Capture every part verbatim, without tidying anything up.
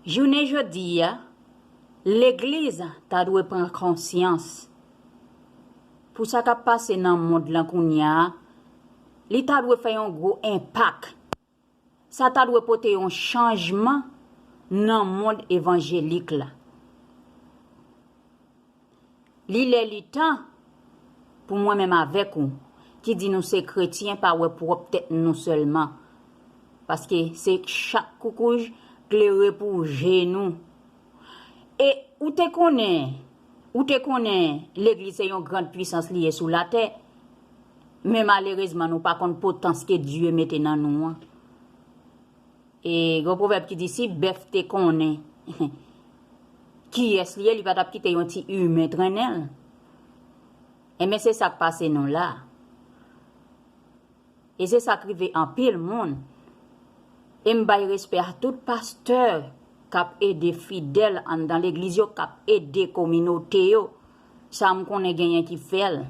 Jounen jodi a, legliz ta dwe pran konsyans. Pou sa k ap pase nan mond lan kounye a, li ta dwe fè yon gwo enpak. Sa ta dwe pote yon chanjman nan mond evanjelik la. Li lè li tan pou mwen menm avèk ou, ki di nou se kretyen, pa wè pwòp tèt nou sèlman. Paske se chak koukouj klere pou je nou. E ou te konnen, ou te konnen legliz se yon grand pwisans li ye sou latè, men malerezman nou pa konn potans ke Dye mete nan nou an. E gen pwovèb ki di si bèf te konnen kiyès li ye, li pa t ap kite yon ti imen trennen l. Enben se sa k pase nou la. E se sa k rive anpil moun. E m bay respè a tout pastè k ap ede fidèl anndan legliz yo, k ap ede kominote yo. Sa m konnen genyen ki fè l.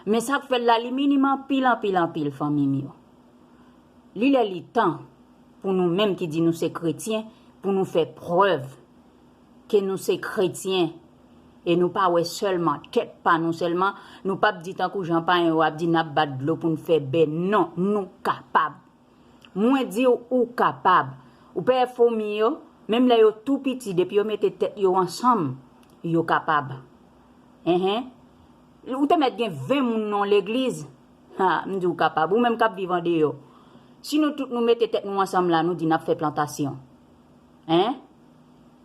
Men sa k fè l la, li minim anpil, anpil, anpil, fanmi m yo. Li lè li tan pou nou menm ki di nou se kretyen, pou nou fè prèv ke nou se kretyen. E nou pa wè sèlman tèt pa nou sèlman, nou p ap di tankou jan payen yo ap di n ap bat dlo pou n fè bè. Non, nou kapab. Mwen di w, ou kapab. Ou pè fomi yo, menm lè yo tou piti, depi yo mete tèt yo ansanm, yo kapab. Enhen. Ou te mèt gen ven moun nan yon legliz. Ha, m di w kapab. Ou menm k ap viv andeyò. Si nou tout nou mete tèt nou ansanm la, nou di n ap fè plantasyon. Hein?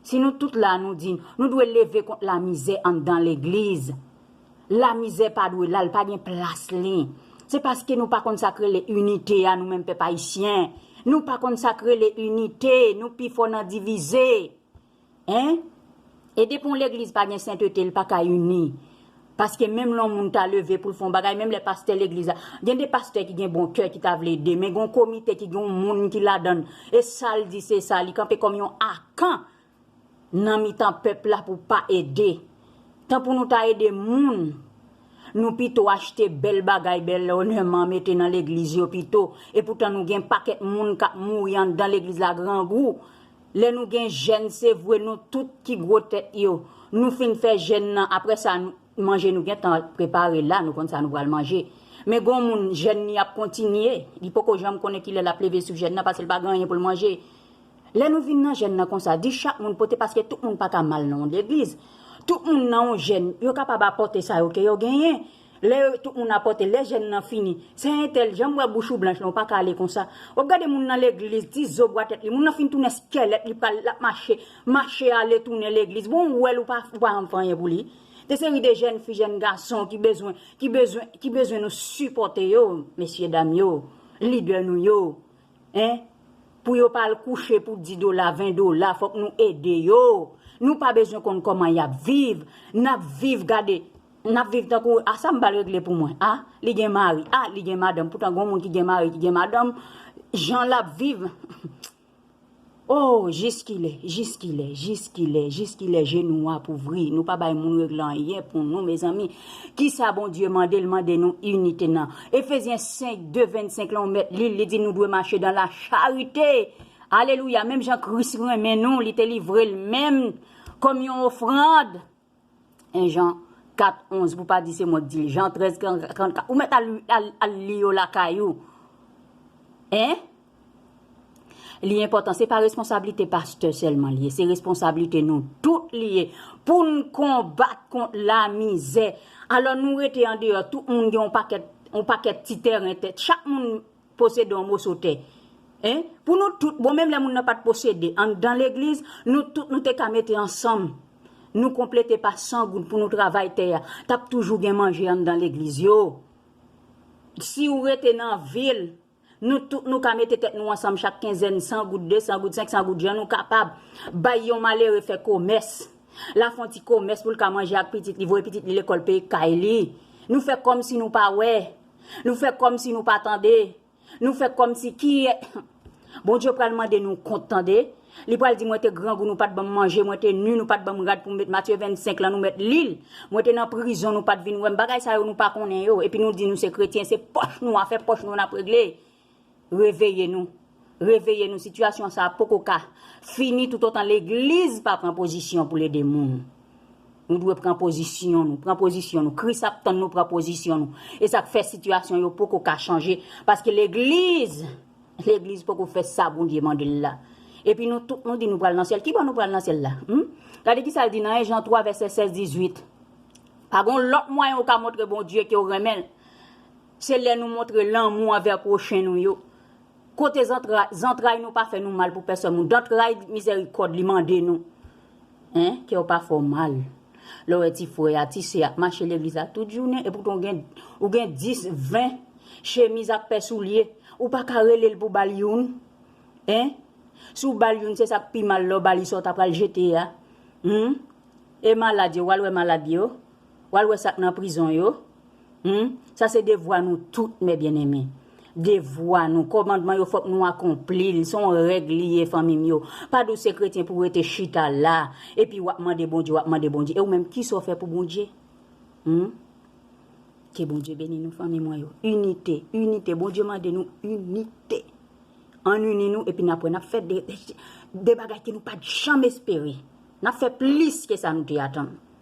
Si nou tout la, nou di, nou dwe leve kont lamizè anndan legliz. Lamizè pa dwe la, l pa gen plas li. Se paske nou pa konn sa k rele inite a, nou menm pèp ayisyen. Nou pa konn sa k rele inite, nou pi fò nan divize. Hein? E depi yon legliz pa gen sentete, l pa ka ini. Paske menm lè yon moun ta leve pou l fè yon bagay, menm lè pastè legliz la, gen de pastè ki gen bon kè ki ta vle ede, men gen yon komite ki gen yon moun ki ladan l. E sa l di se sa, li kanpe kòm yon akan nan mitan pèp la pou pa ede. Tan pou nou ta ede moun, nou pito achte bèl bagay, bèl ònèman mete nan legliz yo pito. Epoutan nou gen pakèt moun k ap mouri anndan legliz la grangou. Lè nou gen jèn, se vre nou tout ki gwo tèt yo. Nou fin fè jèn nan, apre sa, nou, manje nou gentan prepare la, nou konn sa nou pral manje. Men gen yon moun, jèn li ap kontinye, li poko janm konnen kilè l ap leve sou jèn nan, paske l pa gen anyen pou l manje. Lè nou vin nan jèn nan konsa, di chak moun pote, paske tout moun pa ka mal nan yon legliz. Tout moun nan yon jèn, yo kapab apòte sa yo ke yo genyen. Lè yo, tout moun apòte, lè jèn nan fini, se entèl, jan m wè bouch ou blanch la, ou pa ka ale konsa. W ap gade moun nan legliz, ti zo bwa tèt li, moun nan fin tounen skèlèt, li pa, l ap mache, mache ale tounen legliz. Bon, ou wè l, ou pa, ou pa janm fè anyen pou li. De seri de jèn fi, jèn gason ki bezwen, ki bezwen, ki bezwen nou sipòte yo, mesye dam yo, lidè nou yo. Hein? Pou yo pa al kouche pou dis dola, ven dola, fòk nou ede yo. Nou pa bezwen konn kòman y ap viv. N ap viv, gade, n ap viv tankou, a sa m pral regle pou mwen. A, li gen mari, a, li gen madanm. Poutan, gen moun ki gen mari, ki gen madanm, jan l ap viv. Oh, jiskilè, jiskilè, jiskilè, jiskilè jenou ap ouvri. Nou pa bay moun regle anyen pou nou, mezanmi. Kisa Bondye mande? L mande nou inite nan Efezyen senk, de, vennsenk la, ou mèt li, li di nou dwe mache dans la charité. Alelouya, menm jan Kris renmen nou, li te livre l menm kòm yon ofrann. En Jan kat onz, pou pa di se mwen k di l. Jan trèz, trannkat. Ou mèt al, al, al li yo lakay ou. Hein? Li enpòtan, se pa responsablite pastè sèlman li ye, se responsablite nou tout li ye. Pou n konbat kont lamizè. Alò nou rete andeyò, tout moun gen yon pakèt, yon pakèt ti tèren tèt. Chak moun posede yon moso tè. Hein? Pou nou tout, bon, menm lè moun nan pa t posede, anndan legliz, nou tout nou te ka mete ansanm. Nou konplete pa san goud pou nou travay tè a. T ap toujou gen manje anndan legliz yo. Si w rete nan vil, nou tout nou ka mete tèt nou ansanm chak kenzèn, san goud, de san goud, senk san goud, jan nou kapab. Bay yon malere fè komès. L a fè yon ti komès pou l ka manje ak pitit li, voye pitit li lekòl, peye kay li. Nou fè kòmsi nou pa wè. Nou fè kòmsi nou pa tande. Nou fè kòmsi ki Bondye pral mande nou kont, tande. Li pral di, mwen te grangou, nou pa t ban m manje, mwen te ni, nou pa t ban m rad pou m met. Matye vennsenk lan, nou mèt li l. Mwen te nan prizon, nou pa t vin wè m. Bagay sa yo, nou pa konnen yo. Epi nou di nou se kretyen, se pòch nou, afè pòch nou n ap regle. Reveye nou. Reveye nou, sitiyasyon sa a poko ka fini toutotan legliz pa pran pozisyon pou l ede moun. Nou dwe pran pozisyon nou, pran pozisyon nou. Kris ap tann nou pran pozisyon nou. E sa k fè sitiyasyon yo poko ka chanje. Paske legliz, legliz poko fè sa Bondye mande l la. Epi nou tout nou di nou pral nan syèl. Kibò nou pral nan syèl la? Hmm? Gade kisa l di nan en Jan twa vèsè sèz dizuit. Pa gen lòt mwayen ou ka montre Bondye ke w renmen l. Se lè nou montre lanmou anvè pwochen nou yo. Kote zantray, zantray nou pa fè nou mal pou pèsòn moun. Zantray mizèrikòd li mande nou. Hein? Kè w pa fè w mal. Lè w wè ti frè a, ti sè a ap mache legliz la tout jounen, epoutan w gen, ou gen dis, ven chemiz ak pè soulye, ou pa ka rele l pou ba l youn. Hein? Si w ba l youn, se sa k pi mal lè w ba li sa w ta pral jete a. Hmm? E malad yo, w al wè malad yo. W al wè sa k nan prizon yo. Hmm? Sa se devwa nou tout, mes bien-aimés. Devwa nou, kòmandman yo fòk nou akonpli l. Se yon règ li ye, fanmi m yo. Pa di w se kretyen pou w rete chita la. Epi w ap mande Bondye, w ap mande Bondye. E ou menm, kisa w fè pou Bondye? Hmm? Ke Bondye beni nou, fanmi mwen yo. Inite, inite. Bondye mande nou inite. Ann ini nou, epi n ap wè, n ap fè de, de, de bagay ke nou pa t janm espere. N ap fè plis ke sa nou te atann.